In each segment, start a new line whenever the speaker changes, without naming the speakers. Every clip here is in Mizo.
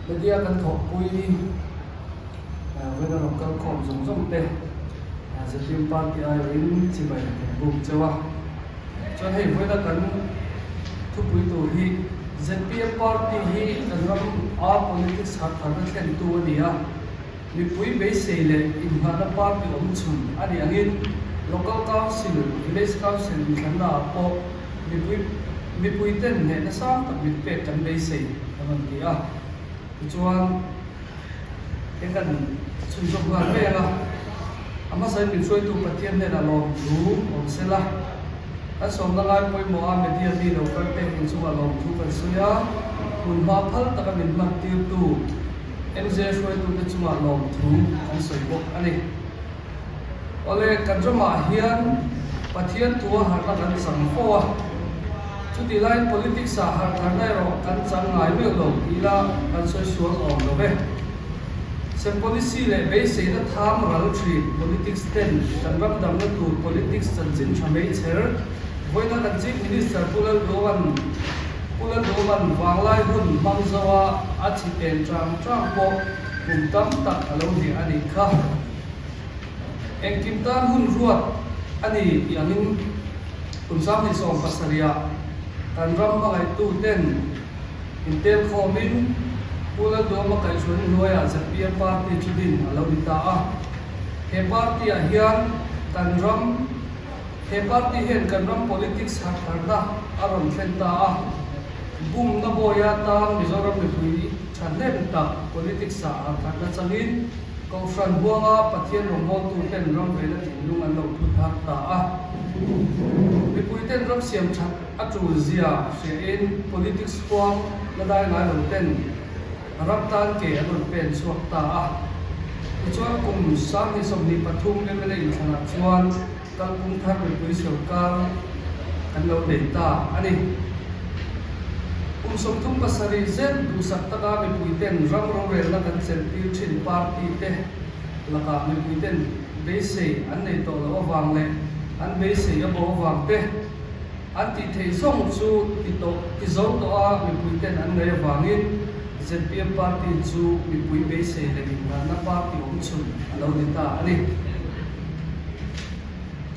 Media kan thawhpui vawiina rawn kal khawm zawng zawng te zpm party aiawhin chibai kan buk cheu a. Chuan hei vawiina kan thupui tur hi zpm party hi kan ram a politics harh tharna thlentu a ni a. Mipui beisei leh inngahna party awm chhun a nih angin Local Council, Village Council inthlanna ah pawh mipui mipuiten hnehna sang tak min pek kan beisei a rawn ti a. Tichuan he kan chhunzawm nghal mai ang a, a hmasain min hruaitu Pathian hnenah lawmthu awm sela, kan sawmna lai pawimawha media mi lo kal te inchungah lawmthu kan sawi a, hmunhma phal taka min hman tirtu, MJ hruaitute chungah lawmthu an sawi bawk a ni. Awle, kan ramah hian Pathian thua harhna kan chang fo a, chutih laiin politics ah harh tharna erawh kan chang ngai meuh lo tih ila kan sawi sual awm lo ve. Sem policy leh beiseina tham ral thin politics ten kan ram damna tur politics chanchin tha mai chher vawiina kan Chief Minister Pu Lalduhova'n Pu Lalduhova'n vanglai hun hmang zoa a chhi pen chang chang pawh kum tam tak a lo hne a nih kha. Engkim tan hun ruat a ni tih angin kum 2017 ah kan ram hmangaihtu ten intel khawmin Pu Lalduhoma kaihhruaina hnuaiah zpm party chu din a lo ni ta a. He party ah hian kan ram He party hian kan ram politics harh tharna a rawn thlen ta a, bumna bawia tan Mizoram mipui thahnem tak politics ah harh tharna changin Kohhran huanga Pathian rawngbawltu ten ram vena thinlung an lo phu thar ta a. Mipui ten ram siam that a tul zia hriain politics huang la dai ngai lo ten ram tan ke an rawn pen chhuak ta a. Tichuan kum 2023 mla inthlanah chuan Kalpung thar mipui sorkar kan lo nei ta a ni. Kum 37 zet duhsak taka mipuiten ram rorelna kan chelhtir thin party te lakah mipuiten beisei an nei tawh loh avang leh an beisei a bo avang te an tih theih zawng chu ti tawh ti zo tawh a mipuiten an ngaih avangin zpm party chu mipui beisei leh inngahna party awmchhun a lo ni ta a ni.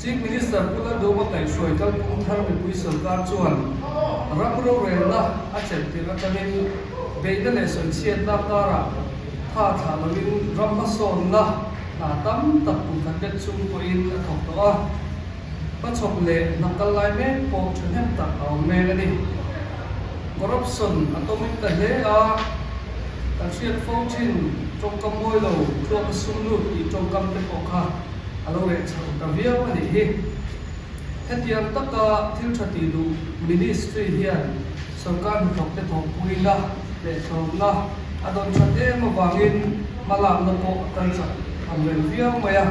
Chief Minister Pu Lalduhoma kaihhruai kalpung thar mipui sorkar chuan ram rorelna a chelh tirh atangin beihna leh sawichhiatna karah tha thlah loin ram hmasawnna hna tam tak kum khat let chung pawhin a thawk tawh a, hmachhawp leh hna kal lai mek pawh thahnem tak a awm mek a ni. Corruption a tawmin ta hle a, kan hriat fo thin tawngkam mawi lo thluak a sum lut tih tawngkam te pawh kha a lo reh chho ta viau a nih hi. Hetiang taka thil tha tih duh Ministry hian sorkar hnathawk te thawhpuina leh tlawmna a dawn that em avangin hmalakna pawh a kal chak ang reng viau mai a.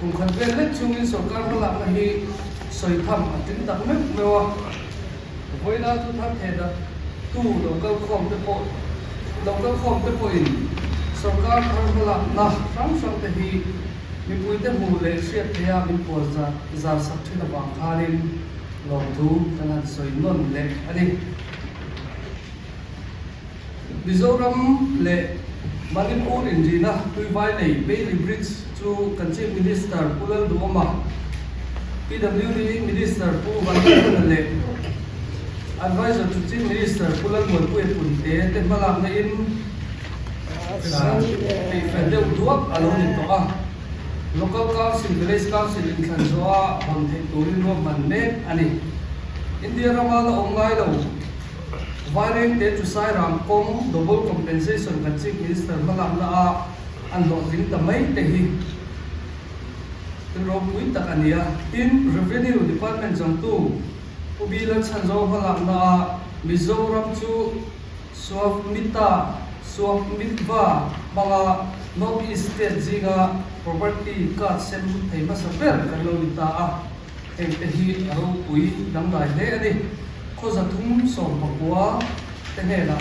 Kum khat vel lek chungin sorkar hmalakna hi sawi tham a tling tak meuh meuh a. Vawiina chu thar theh dak tu lo kal khawm te pawh lo kal khawm te pawhin sorkar thar hmalakna hrang hrang te hi mipuite hmuh leh hriat theia min puan zar zar sak thin avang khanin lawmthu kan han sawi nawn leh a ni. Mizoram leh Manipur inrina Tuivai lei Bailey Bridge chu kan Chief Minister Pu Lalduhoma, PWD Minister Pu Vanlalhmuna leh Advisor to Chief Minister Pu Lalmuanpuia Punte te hmalakna in peihfel deuh duak a lo ni tawh a. Local Council, Village Council inthlan zawha hawn theih turin ruahman mek a ni. India rama la awm ngai lo. Vairengte chu Sairang kawng double compensation kan Chief Minister hmalakna a an hlawhtling ta mai te hi thil ropui tak a ni a. Tin, Revenue Department changtu Pu Bila Chhanzo hmalakna a Mizoram chu Swapmita, Swapmitva, hmanga North East State zinga property card sem thei hmasa ber kan lo ni ta a. Hengte hi a ropui dangdai hle a ni. Khaw 319 te hnenah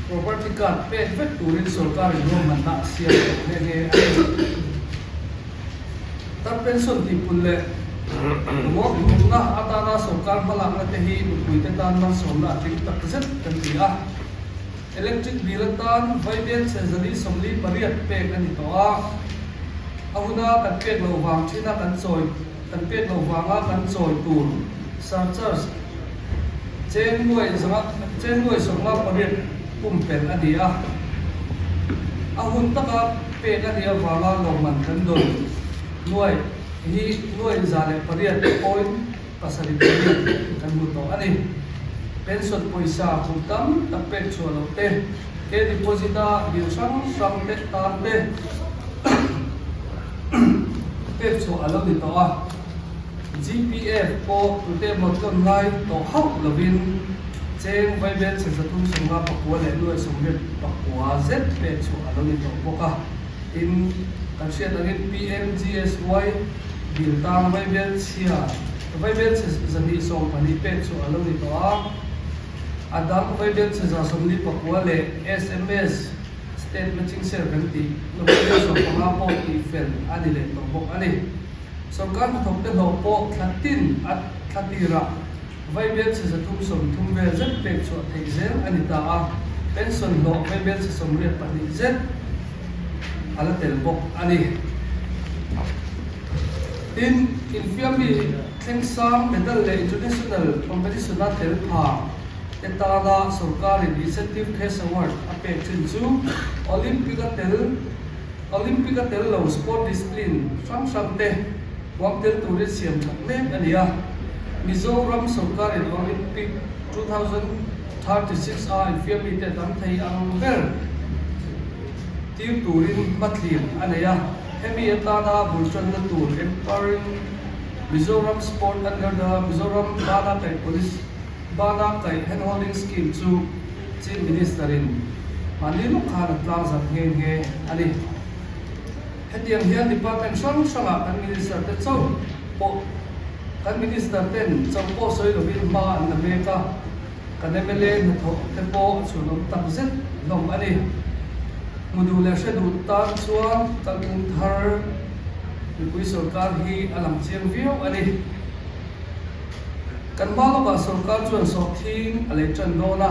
property card pek vek turin sorkarin ruahmanna a siam tawh nghe nghe a ni. Tar pension tihpun leh ruak hlutna atana sorkar hmalakna te hi mipuite tan malsawmna a tling tak zet kan ti a. Electric bill atan vaibelchhe 448 pek a ni tawh a, a huna kan pek loh vang thina kan chawi kan pek loh vanga kan chawi tur surcharge cheng nuai zanga cheng nuai 58 pumpelh a ni a. A hun taka pek a nih avanga lawmman kan dawn nuai hi nuai 108 point pasarih pariat kan hmu tawh a ni. Pension pawisa kum tam tak pek chhuah loh te, ke deposit a bill hrang hrang te tan te pek chhuah a lo ni tawh a. GPF pawh tute emaw tlawn ngai tawh hauh lovin cheng vaibel chhe 359 leh nuai 89 zet pek chhuah a lo ni tawh bawk a. Tin, kan hriat angin PMGSY bill tang vaibel chhia vaibel chhe 214 pek chhuah a lo ni tawh a. A dang vaibel chhe 149 leh sms State Matching Share kan tih na vaibel 15 pawh tihfel a ni leh tawh bawk a ni. Sorkar hnathawkte hlawh pawh thla tin a thla tirah vaibel chhe 330 vel zet pek chhuah theih zel a ni ta a, pension hlawh vaibel chhe 82 zet a la tel bawk a ni. Tin, infiammi thlengsang medal leh international competition-a tel pha te tana sorkarin incentive cash award a pek thin chu Olympic-a tel Olympic a tel lo sport discipline hrang hrang te huam tel turin siam that mek a ni a. Mizoram sorkarin Olympic 2036 a infiammi te tam thei ang ber tir turin hmathlir a nei a. Hemi atana bul tanna tur Empowering Mizoram Sport under the Mizoram Bana Kaih Police Bana Kaih Handholding Scheme chu Chief Minister in mahni lawk khan a tlangzarh nghe nghe a ni. Hetiang hian department hrang hrangah kan Minister te chauh pawh kan Minister ten chauh pawh sawi lovin hma an la mek a, kan mla hnathawh te pawh a chhunawm tak zet hlawm a ni. Hmu duh leh hre duh tan chuan kalphung thar mipui sorkar hi a lang chiang viau a ni. Kan hma lawkah sorkar chuan sawhthing a lei tan dawn a,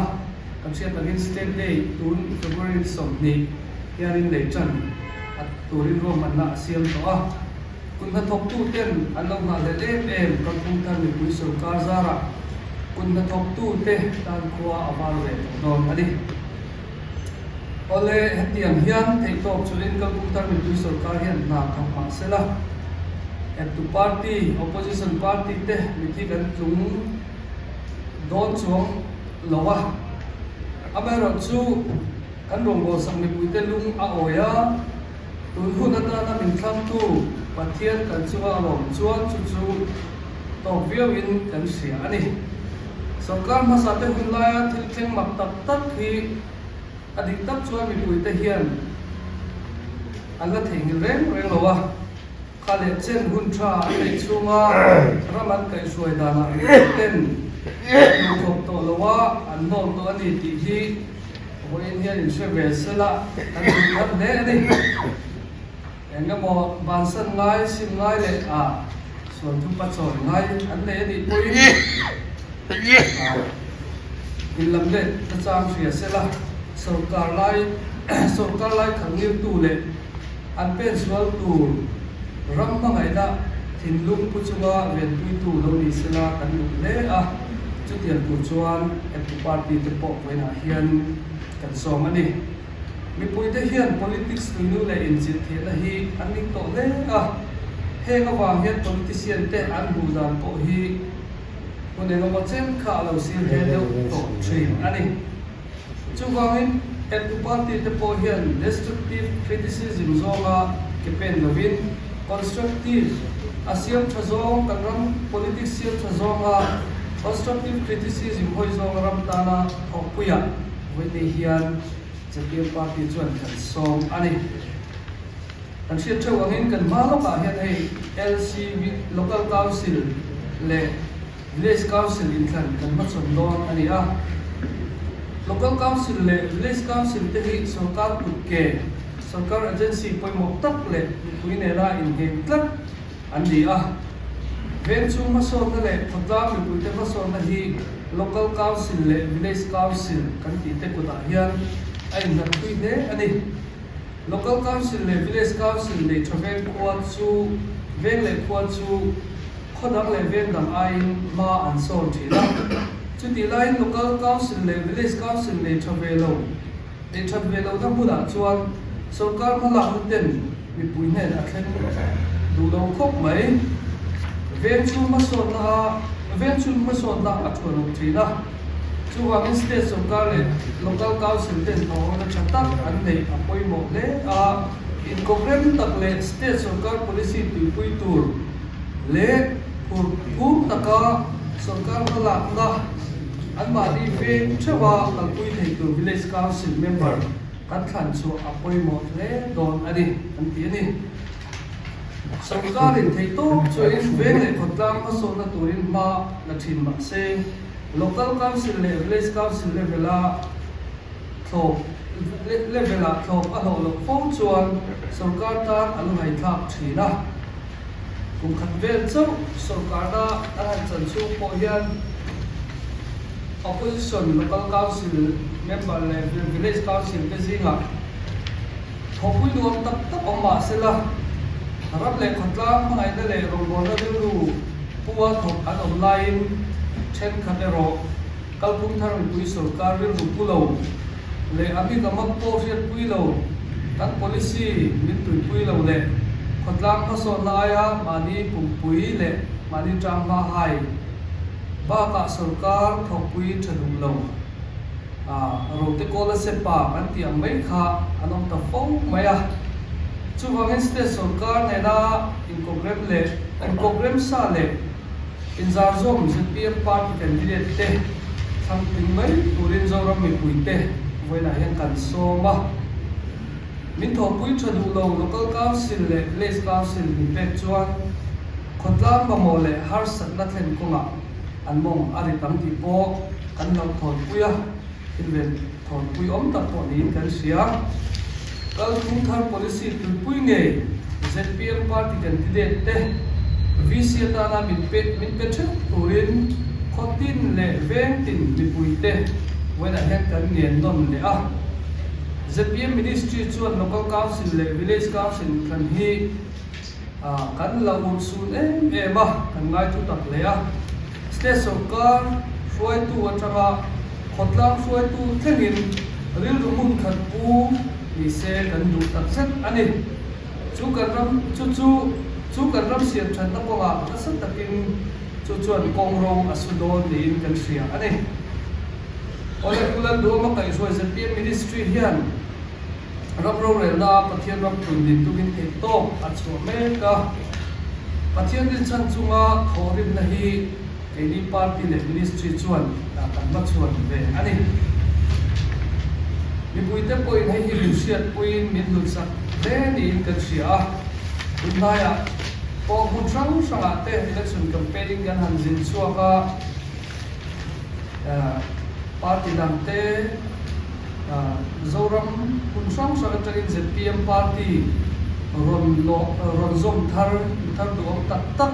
kan hriat angin State Day tun February 20 hianin lei tan a turin ruahmanna a siam tawh a. Kut hnathawktu ten an lo nghahhlelh em em kalphung thar mipui sorkar zarah kut hnathawktu te tan khua a var ve tawh dawn a ni. Awle, hetiang hian theihtawp chuin kalphung thar mipui sorkar hian hna thawk mah se la, eptu party, opposition party, te mithi kan tlung dawn chuang lo a. Amaherawhchu, kan rawngbawlsak mipuite lung a awi a, tun hun atana min thlangtu Pathian kan chunga a lawm chuan chu chu tawk viauin kan hria a ni. Sorkar hmasa te hun laia thil thleng mak tak tak hi a dik tak chuan mipuite hian an la theihnghilh reng reng lo a, kha leh chen hun tha an neih chhunga ram an kaihhruai danah mipuiten duhkhawp tawh lo a an hnawl tawh a ni tih hi vawiin hian inhre ve sela kan duh thar hle a ni. Eng emaw bansan ngai, sim ngai leh a sual thupa chawi ngai an nei a nih pawhin inlam leh ta chang hria sela, sorkar lai sorkar lai khalh ngirtu leh an pen sual tur ram hmangaihna thinlung pu chunga venpuitu lo ni sela kan duh hle a, chutiang tur chuan eptu party te pawh vawiinah hian kan sawm a ni. Mipuite hian politics tuinu leh inchilhthehna hi an ning tawh hle a, heng avang hian politician te an hmuh dan pawh hi hun engemaw chen kha a lo sir he deuh tawh thin a ni. Chuvangin eptu party te pawh hian destructive criticism zawnga ke pen lovin constructive a siam tha zawng kan ram politics siam tha zawnga constructive criticism hawi zawnga ram tana thawkpuiah Vawiin hian ZPM party chuan kan sawm a ni. Kan hriat theuh angin kan hma lawkah hian hei LCV, Local Council leh Village Council inthlan kan hmachhawn dawn a ni a. Local Council leh Village Council te hi sorkar kutke, sorkar agency pawimawh tak leh mipui nena inngeng tlat an ni a. Veng chhung hmasawnna leh khawtlang mipuite hmasawnna hi. Local Council leh Village Council kan tih te kutah hian a innghat pui hle a ni. Local Council leh Village Council nei tha veng khua chu veng leh khua chu khaw dang leh veng dang aiin hma an sawn thin a. Chutih laiin Local Council leh Village Council nei tha ve lo, nei that ve lohna hmunah chuan sorkar hmalakna ten mipui hnen a thleng duh lo khawp mai. Veng chhung hmasawnna a veng chhung hmasawnna a thuanawm thin a. Chuvangin State sorkar leh Local Council ten thawhhona tha tak an neih a pawimawh hle a, inkawprem tak leh State sorkar policy tuipui tur leh phur phur taka sorkar hmalakna anmahni veng theuha kalpui thei tur Village Council member kan thlan chhuah a pawimawh hle dawn a ni, an ti a ni. Sorkarin theihtawp chuain veng leh khawtlang hmasawnna turin hma la thin mah se, Local Council leh Village Council level-a thlawp level-ah thlawp a hlawh loh fo chuan sorkar tan a luhaithlak thin a. Kum khat vel chauh sorkarna an han chan chhung pawh hian Opposition Local Council member leh Village Council te zingah thawhpui nuam tak tak awm mah se la, ram leh khawtlang hmangaihna leh rawngbawlna rilru pua thawk an awm laiin thenkhat erawh kalphung thar mipui sorkar rilru pu lo leh a mik a mak pawh hriatpui lo, kan policy min tuipui lo leh khawtlang hmasawnna aia mahni pumpui leh mahni tanghma hai bakah sorkar thawkpui tha duh lo. Rote Kawla Sepa kan tih ang mai kha an awm ta fo mai a. Chuvangin state sorkar nena inkawprem leh inkawprem sa leh inzarzawm zpm party candidate te thlang tling mai turin Zoram mipuite vawiinah hian kan sawm a. Min thawhpui tha duh lo Local Council leh Village Council min pek chuan khawtlang mamawh leh harsatna thlen kawngah an mawng a ri tam tih pawh kan lo thawnpui a, thil ve thawnpui awm tak pawh niin kan hria. Kalphung thar policy tuipui ngei zpm party candidate te VC atana min pe min pe theuh turin khaw tin leh veng tin mipui te vawiinah hian kan ngen nawn leh a. Zpm ministry chuan Local Council leh Village Council inthlan hi Kan la urhsun em em a, kan ngai thu tak hle a. State sorkar hruaitu atanga khawtlang hruaitu thlengin rilru hmun khat pu ni se kan duh tak zet a ni. Chu kan ram chu chu chu kan ram siam thatna kawngah nasa takin chu chuan kawng ro a su dawn niin kan hria a ni. Awle Pu Lalduama kaihhruai zpm Ministry hian Ram rorelna a Pathian ram tlun din tumin theihtawp a chhuah mek a. Pathian rinchhan chunga thawhrimna hi keini party leh ministry chuan kan hmachhuan ve a ni. Mipuite pawhin hei hi min hriatpuiin min hlutsak hle niin kan hria a. Tunhnaiah pawh hmun hrang hrangah te election campaign kan han zin chhuak a. Party dangte Zoram hmun hrang hrang atangin zpm party rawn rawn zawm thar mi thar duhawm tak tak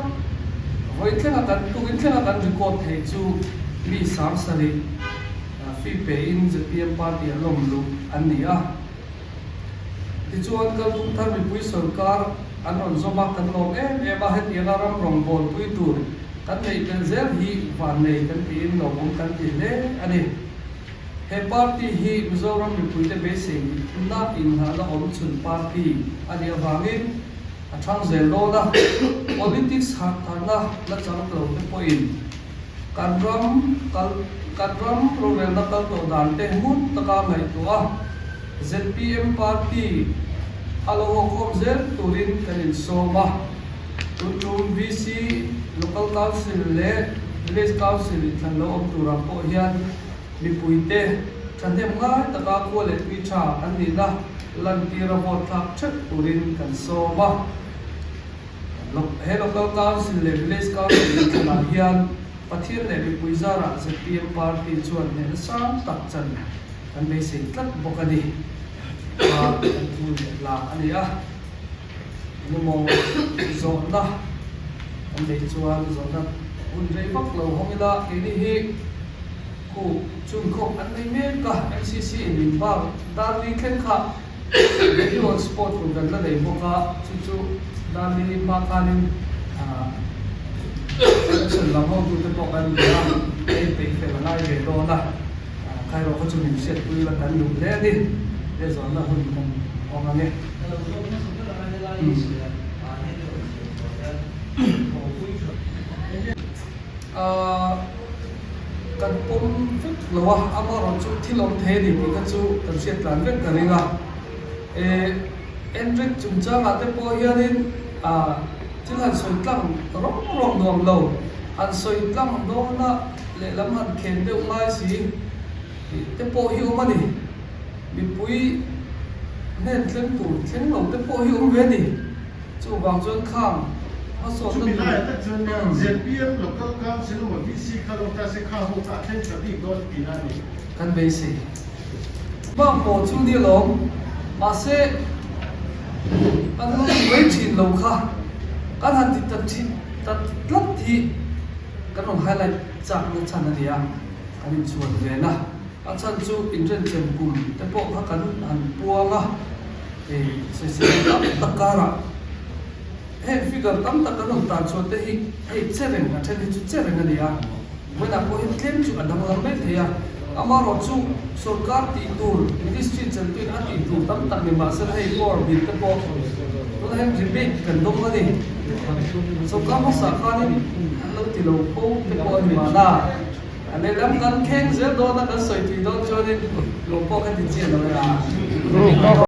vawi thlenga kan tukin thlenga kan record theih chu mi 7000 fee pein zpm party a lawm luh an ni a. Tichuan kalphung thar mipui sorkar an rawn zawm a, kan lawm em em a, hetianga ram rawngbawlpui tur Kan neih belh zel hi vannei kan tiin lawmawm kan ti hle a ni. He party hi Mizoram mipuite beisei na inngahna awm chhun party a nih avangin a thang zel dawn a, politics harh tharna la chang lo te pawhin kan ram kal kan ram rorelna kal tawh dan te ngun taka ngaihtuah a, zpm party a lo haw khawm zel turin kan insawm a. Tun tum VC, Local Council leh Village Council inthlan lo awm turah pawh hian mipuite thahnem ngai taka khua leh tui tha an nihna lantira vote thlak theuh turin kan sawm a. He Local Council leh Village Council inthlanah hian Pathian leh mipui zarah zpm party chuan hnehna sang tak chan kan beisei tlat bawk a ni. Kha kan thu leh hla a ni a. Engemaw zawhna kan neih chuan zawhna hun rei vak lo hawng ila keini hi. Khu chun khawp an nei mek a, MCC in min bak Darli thleng kha video on spot tur kan la nei bawk a, chu chu Darli hma khanin election lam hotute pawh kan ni a, a inpeih fel a ngai ve dawn a, khaerawh kha chu min hriatpui la kan duh hle a ni, he zawnna hun kan awm ang e. Kan pawm vek lo a, amaherawhchu thil awm thei a ni tih kha chu kan hriat tlan vek ka ring a. Enric chungchangah te pawh hianin thil han sawi tlang rawng rawng nuam lo, han sawi tlang dawna lehlam han khen deuh ngai si tih te pawh hi awm a ni. Mipui hnen thleng tur thleng lo te pawh hi awm ve a ni. Chuvang chuan khang hmasawnna
Chumi laiah tak chuan zpm Local Council emaw VC kha lo ta se kha ho kha a thleng tha bik dawn tihna a ni.
Kan beisei. Hmangpawh chu ni alawm, mahse kan lo ti mai thin lo kha kan han ti ta thin ta tlat hi kan rawn highlight chakna chhan a ni a, kan inchhuan ve na. A chhan chu inrenchem kum te pawh kha kan han puang a. Hei sawisel tam tak karah heng figure tam tak kan rawn tan chhuah te hi hei che reng a then hi chu che reng a ni a, vawiinah pawh hian tlem chu a danglam mai thei a, amaherawh chu sorkar tih tur ministry cheltuin a tih tur tam tak ni mahse hei power bill te pawh tunah hian rebate kan dawng a ni, sorkar hmasa khanin an lo ti lo fo te pawh a ni mahna. A lehlam kan kheng zel dawn a, kan sawi tui dawn chuanin lawm pawh ka ti chiah lo e a.